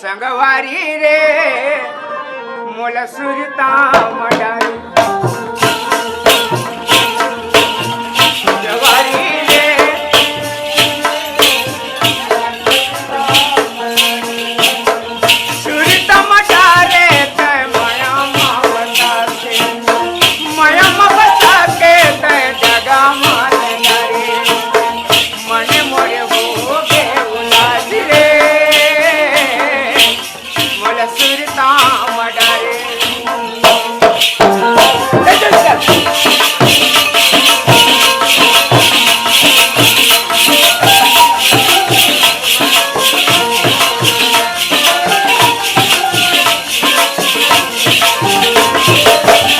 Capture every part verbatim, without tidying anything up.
संगवारी रे, मोला सुरता म डारे। संगवारी रे, सुरता म डारे, तै मया म बता के, मया म बता के, तै जगा मारे नारे। मन मोरे हो गे उदास रे, मोला सुरता म डारे।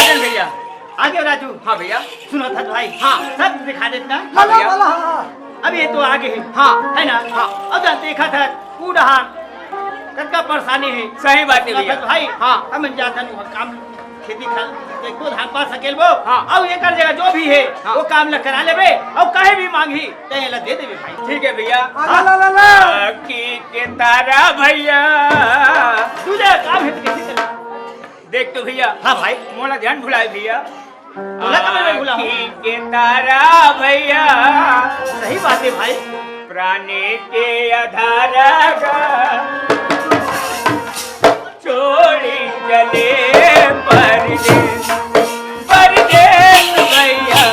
अरे भैया। आ गयो राजू। हाँ भैया। सुनो था भाई। हाँ। सब दिखा देता। हाँ भैया। अब ये तो आगे है। हाँ। है ना? हाँ। अब जा देखा था, वो डहार कतका परेशानी है। सही बात है भैया। भाई, हाँ। अब मन जाता नहीं, काम, खेती खाल, देखो धान पा सकेल वो। हाँ। अब ये कर जगह जो भी है, हाँ। वो काम ल करा लेबे, और कहे भी मांगी, ते ला दे देबे भाई। ठीक है भैया। आ, ला, ला, ला, ला। आँखी के तारा भैया। तुझे काम है तो कैसे चले? देख तो भैया। हाँ भाई। मोला ध्यान भुलाए भैया। तोला कब मैं भुलाऊं? आँखी के तारा भैया। सही बात है भाई। प्राणी के आधार गा। छोड़ी चले परदेस, परदेस भैया।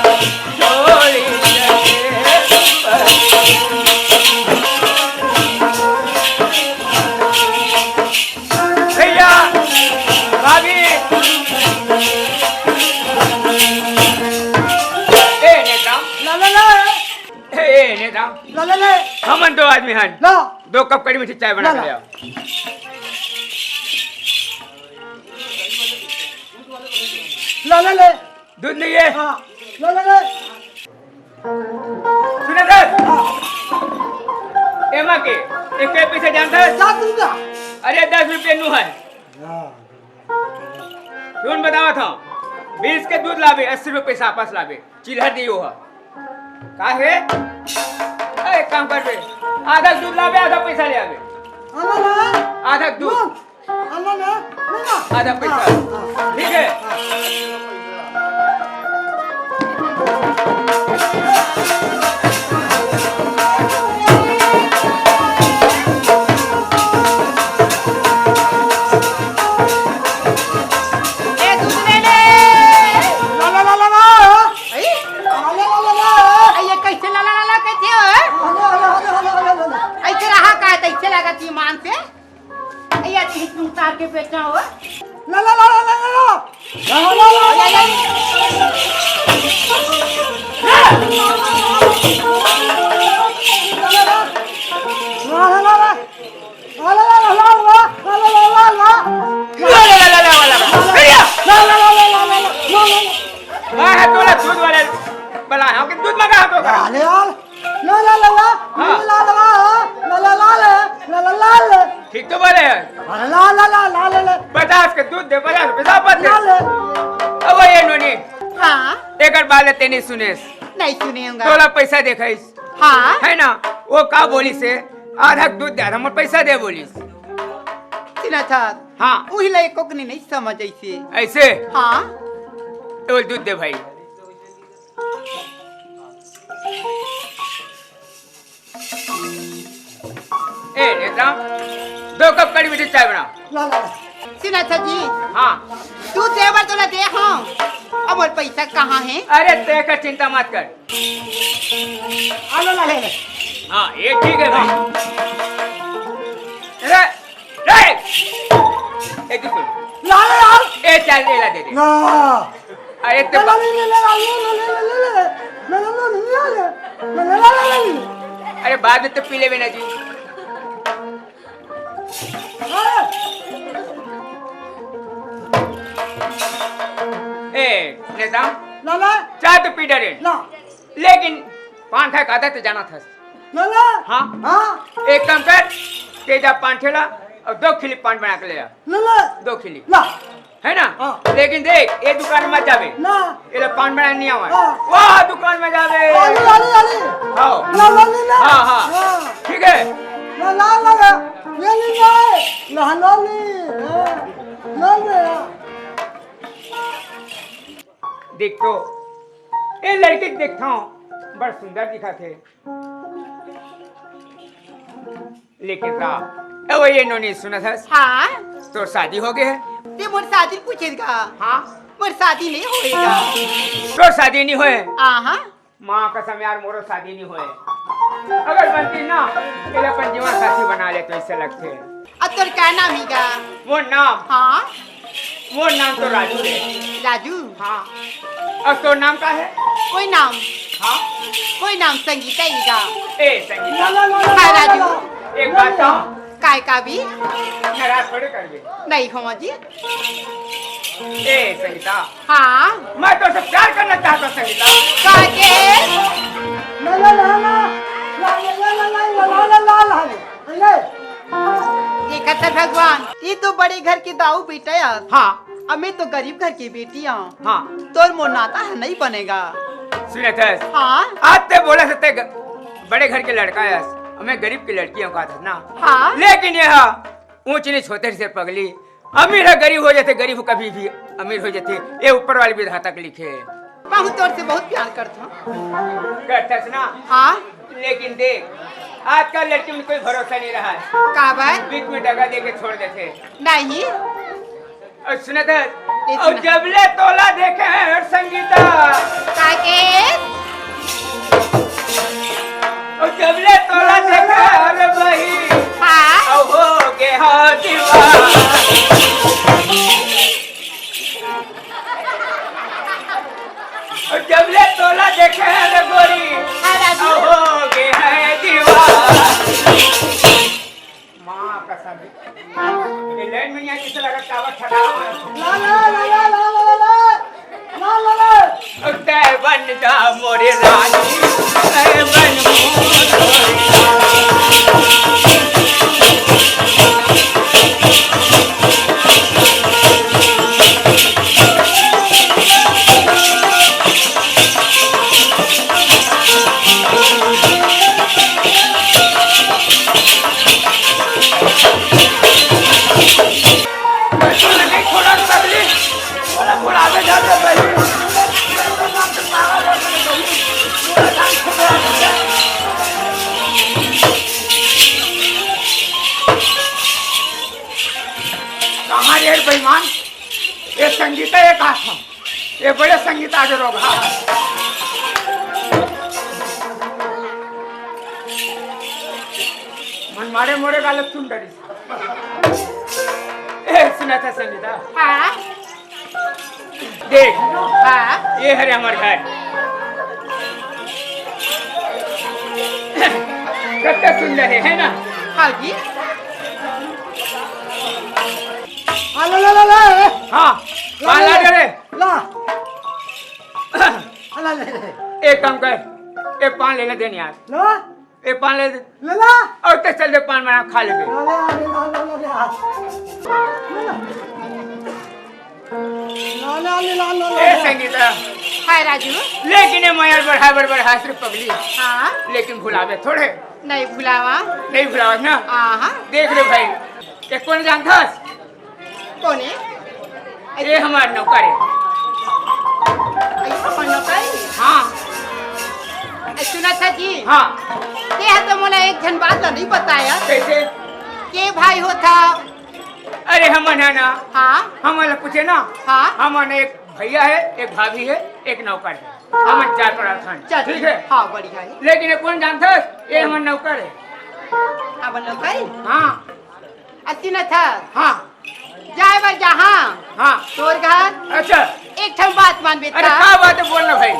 छोड़ी चले परदेस। भैया, भाभी। ए नेता। ला, ला, ला। ए, ए नेता। ला, ला, ला। हमन दो आदमी हन। ला। दो कप कड़ी मीठी चाय बना ला, के ला। ले आओ। ला, ला, ला। दूध नहीं है? हाँ। ला, ला, ला। सुने सर। हाँ। एमा के, एक पीछे जानता है? सात रुपया। अरे, दस रुपये नू है। हाँ। सुन, बतावत हूँ, बीस के दूध लाबे, अस्सी रुपये पैसा वापस लाबे, चिल्हर दियो है। का है? ए, एक काम करबे, आधा दूध लाबे, आधा पैसा ले आबे। आधा ना? आधा दूध। दूध। आधा ना? नहीं ना? आधा पैसा। हाँ, हाँ। ठीक है? हाँ। ए, दूध ले ले। ला, ला, ला, ला, ला। आई? ला, ला, ला, ला, ला। आई, ये कैसे ला, ला, ला, ला कहते हो? ला, ला, ला, ला, ला, ला, ला। ऐसे रहा का, तो ऐसे लगा थी मान से। आई, आज ही तुम तार के बेचा हो। ला, ला, ला, ला, ला, ला, ला। ला, ला, ला, ला, ला, ला। ला, ला, ला, ला। हाँ, है तोला दूध वाले बला, हम के दूध मंगा तो का? अरे यार, ला, ला, ला, ला, हाँ। ला, ला, ला, ला, ला, ला, ला, ला, ला, ला। ठीक तो बोले है। अरे ला, ला, ला, ला, ला, ला। पचास के दूध दे, पचास रुपये साफ बात ला, है। ला। अब ये नोनी। हाँ। एकर बात तेनी सुनेस। नहीं सुने होगा। तोला पैसा देखाइस। हाँ। है ना? वो का बोलिस हे, आधा दूध दे, आधा मोर पैसा दे बोलिस। सुना था। हाँ। उही ला एको कनी नहीं समझ ऐसे। ऐसे? हाँ। तो दूध दे भाई। ए, नेता, दो कप कड़ी मीठी चाय बना। ला, ला, ला। सुना था जी। हाँ। दूध दे बर तोला दे हूँ। अब मोर पैसा कहाँ है? अरे, ते का चिंता मत कर। आ, ला, ला, ले, ले। हाँ, ये ठीक है भाई। अरे, ए! ए, तू सुन। ला, ला, ला। ए, चल, ए, ला, दे दे। ला। अरे, तो ला, ला, ले, ले, ले, ले। अरे, बाद में तो पी लेबे ना जी। हाँ। ए, नेता। ला, ला। चाय तो पी डरे। ला। लेकिन पान खाए का आदत तो जाना था। ना, ना। हाँ? हाँ। एक काम कर, तेजा पान ठेला और दो खिली पान बना के ले आ। ना, ना। दो खिली। ना। है ना? हाँ। लेकिन देख, ये दुकान मत जाबे। ना। ये लो पान बना नहीं आवा। हाँ। वह दुकान में जाबे। आलू, आलू, आलू। हाँ। ना, ना, ना, ना। हाँ, हाँ। हाँ। ठीक है? ना, ना, ना, ना। ले ले ले, लहना ले, हाँ, ले ले। देख तो, ए लड़की के देखता हूँ, बड़ सुंदर दिखत हे। लेकिन का, ए वो ये नोनी सुनत हस? हाँ। तोर शादी हो गए हे? ते मोर शादी पूछे का? हाँ। मोर शादी नहीं होएगा। तोर शादी नहीं होए? आहा। माँ कसम यार, मोरो शादी नहीं होए। अगर बनती ना, तेरे अपन जीवन साथी बना ले तो इससे लगते। अब तोर का नाम ही का? मोर नाम? हाँ। मोर नाम तो राजू है। राजू? हाँ। और तोर नाम का है? कोई नाम? हाँ। कोई नाम संगीता ही का। ए संगीता। हाँ राजू। एक बात कहो। काय का भी? नाराज थोड़े कर दे। नहीं हो जी। ए संगीता। हाँ। मैं तो से प्यार करना चाहता हूँ संगीता। काके? ला ला ला ला। ला ला ला ला ला ला ला ला ला। अरे। देखत हे भगवान, ये तो बड़े घर के दाऊ बेटा है। हाँ। अउ मैं तो गरीब घर के बेटी हूँ। हाँ। तोर मोर नाता है नहीं बनेगा। सुनत हस? हाँ। आज ते बोला से ते ग-, बड़े घर के लड़का है, मैं गरीब की लड़की हूँ कहा था ना। हाँ। लेकिन यह ऊंच नीच होते से पगली, अमीर है गरीब हो जाते, गरीब कभी भी अमीर हो जाते, ये ऊपर वाले विधाता के लिखे। बहुत तोर से बहुत प्यार करता हूँ। करता से ना? हाँ। लेकिन देख, आजकल लड़की में कोई भरोसा नहीं रहा है। का बात? बीच में दगा दे के छोड़ देते। नहीं। और सुनत है, ये और सुना। जबले तोला देखे हैं संगीता। काके? और जबले तोला देखे हैं रे भाई। हाँ। और हो गए हो दीवाना। और जबले तोला देखे हैं रे गोरी। हाँ, राजू। और हो गए हैं दीवाना। माँ कसम। ये लाइन में यहाँ किसे लगा टावर खड़ा हुआ है? ला, ला, ला। ला, ला, ला। तै बन जा मोरे रानी, तै बन मोरे रानी। कहाँ रे बेईमान? ये संगीता, ये कहा था? ये बड़े संगीता के रोग, हाँ। मन मारे मोरे गाले सुन डरी। ए, सुना था संगीता? हाँ। देख, हाँ। ये हरे हमार घर। कितना सुंदर है, है ना? हाँ जी। हाँ, ला, ला, ला, ला। हाँ, ला, ला, ला, ला। ला। ला, ला, ला। एक काम कर, एक पान ले ले देन यार। ला। ए, पान ले दे। ले ला। और ते चल दे, पान बना खा ले बे। ला, ला, ला, ला, ला, ला। ला, ला, ला, ला, ला, ला। ए, संगीता। हाय, राजू। लेकिन ये मयार बढ़ा, बढ़, बढ़ा, सिर्फ पगली। हाँ। लेकिन भुलावे थोड़े। नहीं भुलावा। नहीं भुलावा ना? हाँ, हाँ। देख रे भाई, ये कौन जानता है? कोन हे? ये हमार नौकर हे। अइसे हमार नौकर हे? हाँ। ए, सुनत हस जी? हाँ। तें ह तो मोला एक झन बात ला नइ बताया। कइसे? के भाई होथा? अरे हमन हे ना। हाँ। हमन ला पूछे ना। हाँ। हमन एक भैया हे, एक भाभी हे, एक नौकर हे। हाँ। हमन चार पराथन। चल ठीक हे? हाँ, बढ़िया हे। लेकिन ये कोन जानथस? ये हमर नौकर हे। हमर नौकर हे? हाँ। अ सुनत हस? हाँ। जाए बर जहाँ। हाँ। तोर घर। अच्छा। एक ठन बात मानबे अरे त। का बात हे, बोल ना भाई।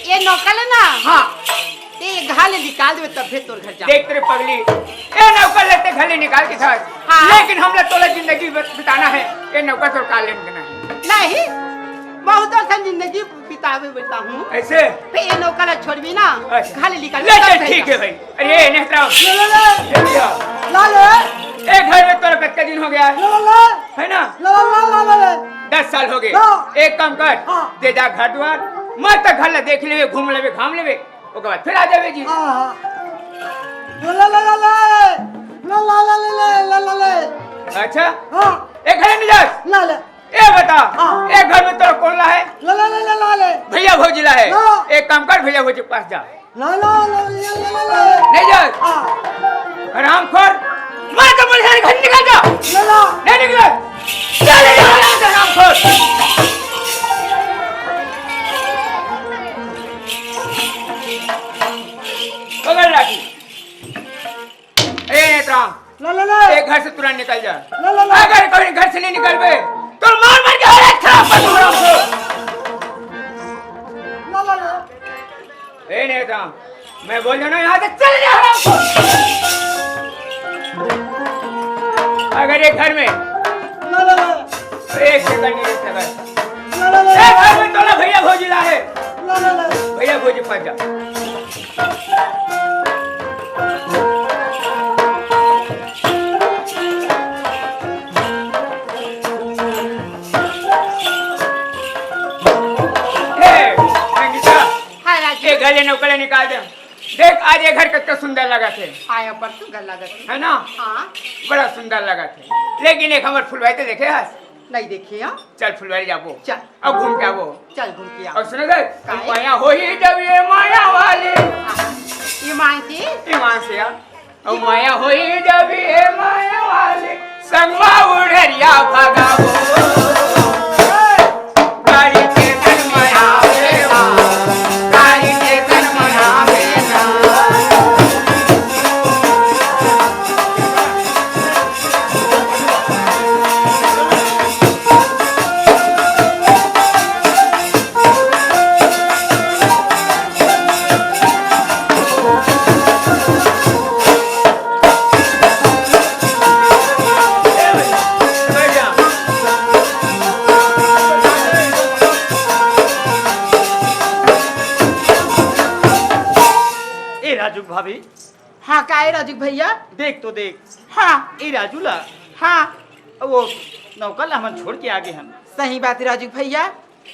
ये नौकर हे ना? हाँ। ते घर ले निकाल देबे तभे तोर घर जा। देख तेरे पगली, ये नौकर ला ते घर ले निकाल के था। हाँ। लेकिन हमला तोला जिंदगी बत-, बिताना हे, ये नौकर तोर का लेन देना हे। नहीं, बहुत अच्छा जिंदगी बितावे बेटा हूँ। अइसे? फेर ये नौकर ला छोड़बे ना, अच्छा। घर ले निकाल ले, चल, देबे ठीक तभे। हे भाई। अरे, नेत्रा। ले, ले, ले। ये भैया। ला ले। ए, घर में तोरा कतका दिन हो गया हे? ला, ला, ला। हे ना? ला, ला, ला, ला, ला, ला। दस साल हो गए। ला। एक काम कर, हाँ। ते जा घर दुआर, मैं तो घर ला देख लेबे, घूम लेबे, घाम लेबे, ओकर बाद फेर आ जाबे जी। हाँ, हाँ। ला, ला, ला, ला, ला। ला, ला, ला, ले, ले, ला, ला, ले। अच्छा? हाँ। ए घर में जास? ला, ले। ए बता, हाँ। ए घर में तोर कोन ला हे? ला, ला, ला, ला, ला, ले। भैया भौजी ला हे? हाँ। एक काम कर, भैया भौजी के पास जा। ला, ला, ला, ले, ले, ले, ले। नहीं जास? हाँ। हरामखोर, मैं तो बोले, घर निकल जा। ला, ला। नहीं निकले। चले जा, हरामखोर। पकड़ लाठी। ए नेत्राम, ला, ला, ला। ए घर से तुरंत निकल जा। ला, ला, ला। अगर कोई घर से नहीं निकलबे, तो मार मार के हर एक खराब कर दूंगा। ला, ला, ला। ए नेत्राम, मैं बोल रहा हूँ, यहाँ से चले जा, हरामखोर। अगर ये घर में ला, ला, ला। एक सेकंड नहीं रह सका। ला, ला, ला। ए घर में तोला भैया भौजी ला हे। ला, ला, ला। भैया भौजी पास जा। ए, संगीता, हाँ, राजू। ए घर ले नौकर ला निकाल दे। देख, आज ये घर कतना सुंदर लगथे। हाँ, अब्बड़ सुंदर लगथे। है ना? हाँ। बड़ा सुंदर लगथे। लेकिन एक हमर फुलवारी तो देखे हस? नहीं देखे, हाँ। चल, फुलवारी जाबो। चल। अब घूम के आबो। चल, घूम के आ। और सुनो सर, काहे? माया होही जब ये माया वाली। हाँ। ईमान से? ईमान से, हाँ। अब माया होही जब ये माया वाली, संगवा उड़रिया भगाबो। गाड़ी के तन में आवे वा, गाड़ी के तन में आवे ना। ए राजू भाभी। हाँ, का ए राजू भैया? देख तो देख। हाँ। ए राजू ला। हाँ। वो नौकर ला हमन छोड़ के आगे हन। सही बात हे राजू भैया।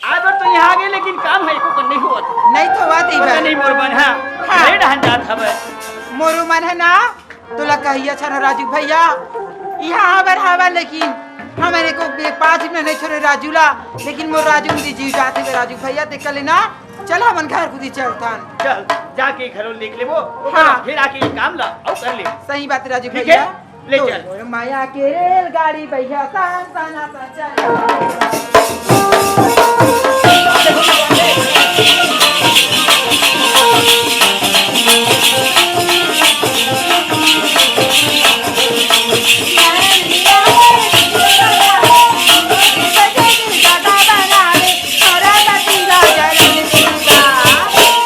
आए बर तो यहाँ आगे, लेकिन काम हे, एको कन नहीं होवत। नहीं तो होवत ही पता बा। नहीं मोर मन, हाँ। हाँ। ढेर डहन जात हवय। मोरो मन हे ना, तोला कहिया छन राजू भैया, यहाँ आबर हवा, लेकिन हमन एको बे-, पाँच मिनट नहीं छोड़े राजू ला, लेकिन मोर राजू उनकी जीव जात हे राजू भैया, ते कले ना, चल हमन घर कुदी चलथन। चल, जाके घरो देख लेबो, ओकर हाँ। फिर आके ये काम ला, अउ कर ले। सही बात हे राजू ठीक भैया। हे? ले तो चल। मोर माया के रेलगाड़ी भैया, सान, सान, सान, चल।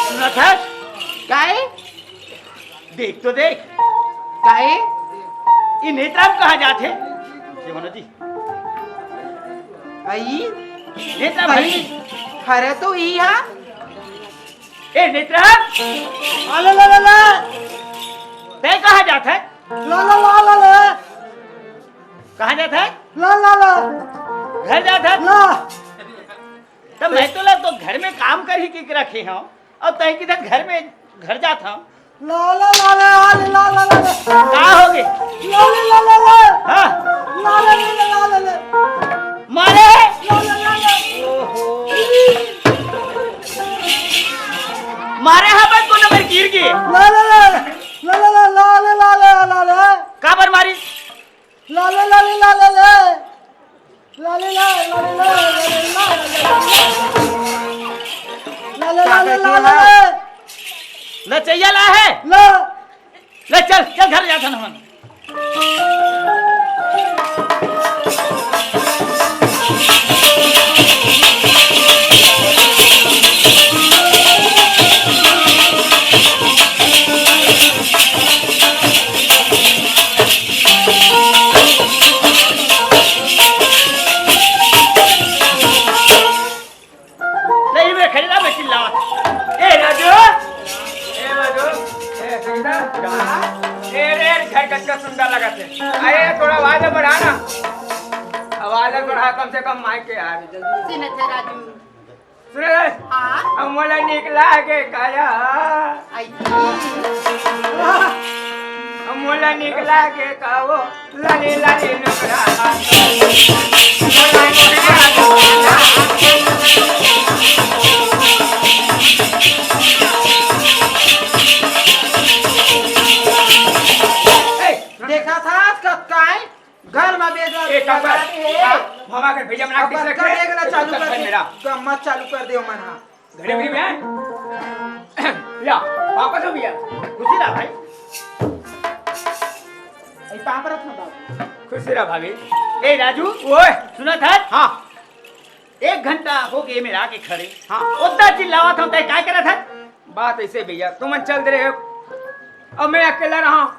सुनत हस? काहे? देख तो देख। काहे? ये नेत्राम कहाँ जात हे? ये होना जी। आई? नेत्राम भाई। भाई, खरे तो ही हा। ए नेत्राम। आ ला ला ला ला। तैं कहाँ जात हे? ला ला ला ला ला। कहाँ जात हे? ला ला ला। घर जात हे? ला। त मैं तोला तो घर में काम करही के रखे हंव, अउ तैं किधर घर में, घर जात हंव। ला ला ला ला ला ला ला ला। का होगे? ला ला ला ला ला। हाँ। ला ला ला ला ला ला। मारे? ला ला ला ला। ओहो। मारे हा बस को नंबर गिर गे। ला ला ला। ला ला ला ला ला ला ला ला। काबर मारिस? ला ला ला ला ला ला। ला ला ला ला ला ला ला। ला ला ला ला ला ला। नचैया ला हे? ला। ले चल, चल घर जाथन हमन। नहीं, मैं खरीदा, मैं चिल्लावत। ए राजू, ए राजू, ए सुंदर, ए रे, घर कतना सुंदर लगत हे। अरे, थोड़ा आवाज बढ़ा ना, आवाज बढ़ा कम से कम माइक के यार। सुनत हे राजू। सुन रे। हाँ। अब मोला निकला के काया। आई। मोला निकला के कहो, लाले लाले नुकरा। मोला निकला के कहो। ए, देखा था आज कतका है? घर में बेजवा ए, कपड़ा। हाँ, भवा के भैया, मना अब किसने बच्चा खेले? देख ला, चालू कर दे। मेरा। गम्मत चालू कर दे, मन, हाँ। घरे भी मैं। या, वापस हो गया। खुशी रहा भाई। ए, पाँव परत हँव बाबू। खुशी रहा भाभी। ए राजू, ओए। सुनत हस? हाँ। एक घंटा हो गए मेरा आके खड़े। हाँ। ओतना चिल्लावत हँव, तैं काय करत हस? बात ऐसे भैया, तुमन चल दे रहे हो, अब मैं अकेला रहा हूँ।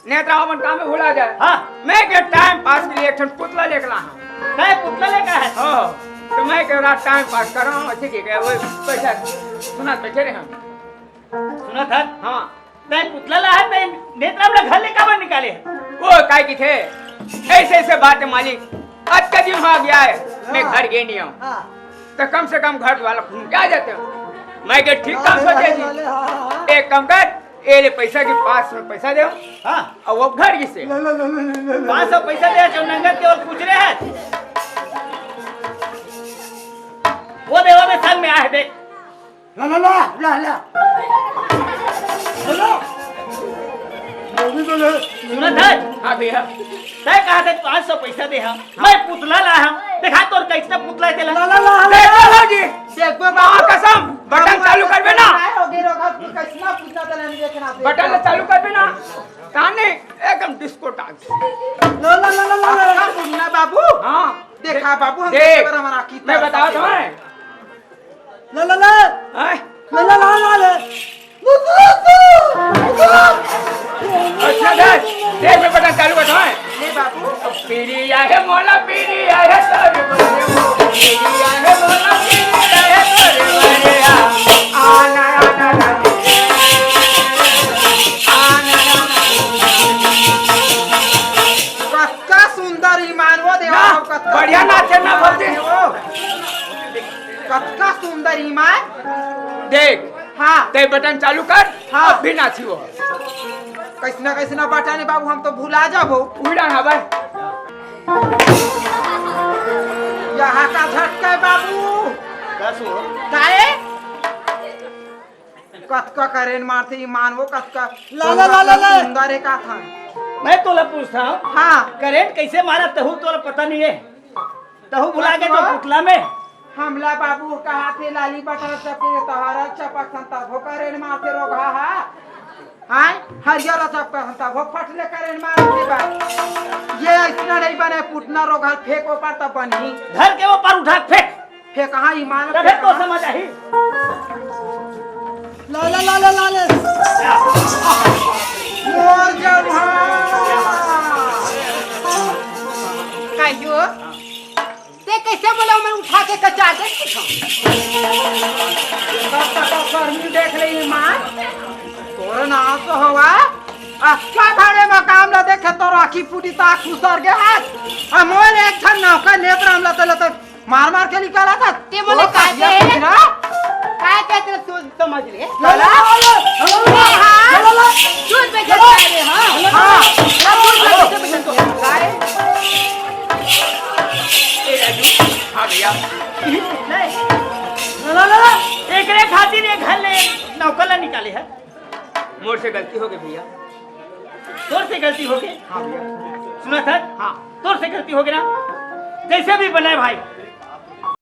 नेत्रा अपन काम में भुला जाए। हाँ। मैं के टाइम पास के लिए एक ठन पुतला लेके ला हँव। तैं पुतला लेके आए? हाँ। तो मैं के रात टाइम पास कर रहा हूँ, ऐसे के गए, वो पैसा सुना बैठे रहे हम। सुनत हस? हाँ। तैं पुतला ला है, तैं नेत्रा ला घर ले काबर निकाले है? वो काय की थे, ऐसे ऐसे बात है मालिक, आज का दिन हो गया है, मैं हाँ। घर गए नहीं हूँ। हाँ। तो कम से कम घर वाला घूम के आ जाते हो। मैं के ठीक काम हाँ, सोचे हाँ, जी। हाँ, हाँ, हाँ। एक काम कर, ए ले पैसा की पाँच सौ पैसा दे। हाँ। और वो घर किसे? ले, ले, ले, ले, ले, ले, ले। पाँच सौ पैसा दे, जो नंगत के और पूछ रहे हैं। वो दे, वो दे, संग में आए, देख। ला, ला, ला, ला, ला। ला, ला। जल्दी तो ले। सुनत हस? हाँ भैया। तैं कहा थे पाँच सौ पैसा दे हम। मैं पुतला ला हम। देखा तोर कैसना पुतला है तेला। ला, ला, ला, ला, देख ला। लो जी। देख बे माँ बाबू। कसम, बटन चालू करबे ना। काय हो गए रो, कैसना पुतला तेला नहीं देखना। बटन चालू करबे ना। ताने एकदम डिस्को डांस। ला, ला, ला, ला, ला, ला। अच्छा, मुन्ना बाबू। हाँ। देखा बाबू, हम देख, कैसे बड़ा हमारा की मैं तरफ बताओ से। तुम्हें। ला, ला, ला। हैं? ला, ला, ला, ला, ला। अच्छा, देख, देख, मैं बटन चालू करता हूँ। ले बाबू। पीड़िया है मोला, पीड़िया है तोरे मोरे, पीड़िया है मोला, पीड़िया है तोरे मोरे, आ, आना, आना, आना। आना, आना। कतका सुंदर ईमान वो देवा, ना, कतका बढ़िया सुंदर नाचे ना ईमान भौजी। वो। कतका सुंदर ईमान। देख, हाँ। तैं बटन चालू कर, हाँ। अब भी नाची वो। कैसना कैसना बटन है बाबू, हम तो भुला जाबो। उड़ा ना भाई। यहाँ का झटका है बाबू। का सुन? काहे? कतका करंट मारथे ईमान वो, कतका ला, ला, ला, ला, ला। सुंदर है का था। मैं तोला पूछता हूँ। हाँ। करंट कैसे मारा तहू तोला पता नहीं है? तहू भुला के तो कतका? पुतला में। हमला बाबू कहा थे लाली बटन चपके तोहरा चपक सन तभो करंट मारथे रोगहा हा। हाय, हरियर चपक सन तभो फट ले करंट मारथे बा। ये ऐसना नहीं बने पुटना रोगहा फेंको पर तब बनी। धर के वो पर उठा के फेंक। फेंक कहाँ ईमान तबे फेंक तो कहाँ? समझ आही। ला, ला, ला, ला, ला, ले। मोर जम्हा। कायो, तैं कैसे बोला मैं उठा के कचार दे कुछ? तब तक गर्मी देख ले ईमान। तोर नाम तो हवा। अच्छा भाड़े में काम ला देखे तो राखी फूटी ताक खुसर गए हाथ। हम मोर एक ठन नौकर नेत्र हमला तले तो मार मार के निकाला था। ते मोला ओ, काय कहिया कहे? पुतरा? काय कहे तेरा तू समझ ले। चला। हाँ। तू बेचत जा रहे, हाँ। हाँ। अब तू बेचत, बेचत तो। काय? ए, राजू, हाँ भैया। नहीं। ला, ला, ला। एकरे खातिर ये घर ले नौकर ला निकाले है। मोर से गलती हो गई भैया। तोर से गलती हो गई? हाँ भैया। सुना था? हाँ। तोर से गलती हो गई ना? जैसे भी बनाए भाई,